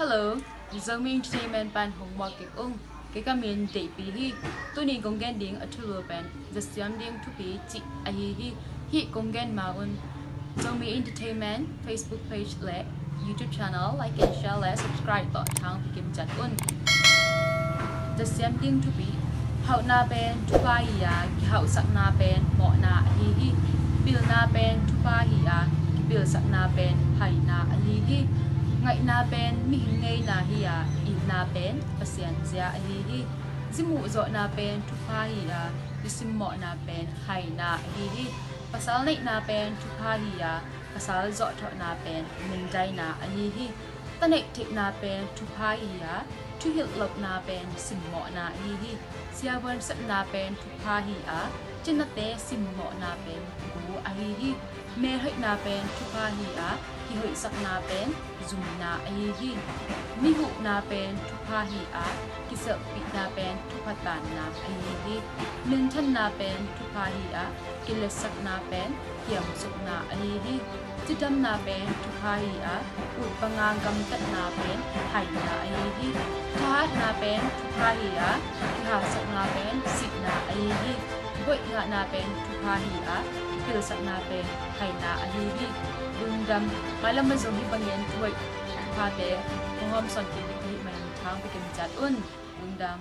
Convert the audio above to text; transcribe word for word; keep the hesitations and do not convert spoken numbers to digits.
Hello, Zomi Entertainment pan hong muak kik ung. Kei ka min Deihpi hi. Tuni kong gen ding a thulu pen zasiam ding thupi cih ahi hi. Hih kong gen ma un Zomi Entertainment Facebook page le YouTube channel like and share le subscribe tawh thang pikim cat un. Zasiam ding thupi. Hauhna pen thupha hi a, kihauhsakna pen mawhna ahi hi. Pilna pen thupha hi a, kipilsakna pen haina ahi hi. Ngaihna pen mihing ngeina hi a, itna pen Pasian zia ahi hi. Zimuh zawhna pen thupha hi a, kisimmawhna pen haina ahi hi. Pasal neihna pen thupha hi a, pasal zawhthawhna pen mindaina ahi hi. Taneih theihna pen thupha hi a, thuhilh lohna pen simmawhna ahi hi. Siavuan sepna pen thupha hi a, cinate simmawhna pen gu ahi hi. Melhoihna pen thupha hi a, kihoihsakna pen zumna ahi hi. Mihuhna pen thupha hi a, kiselhpihna pen thupha tanna ahi hi. Minthanna pen thupha hi a, kiletsakna pen kiamsukna ahi hi. Cidamna pen thupha hi a, utpanga gamtatna pen haina ahi hi. Thahatna pen thupha hi a, kihaksakna pen sihna ahi hi. Boih ngahna pen thupha hi a, kipilsakna pen haina ahi hi. Lungdam. Mailam a zong hih bangin thuhoih thuphate hong hawmsawn kik ding ka hih manin thang pikim cat un. Lungdam.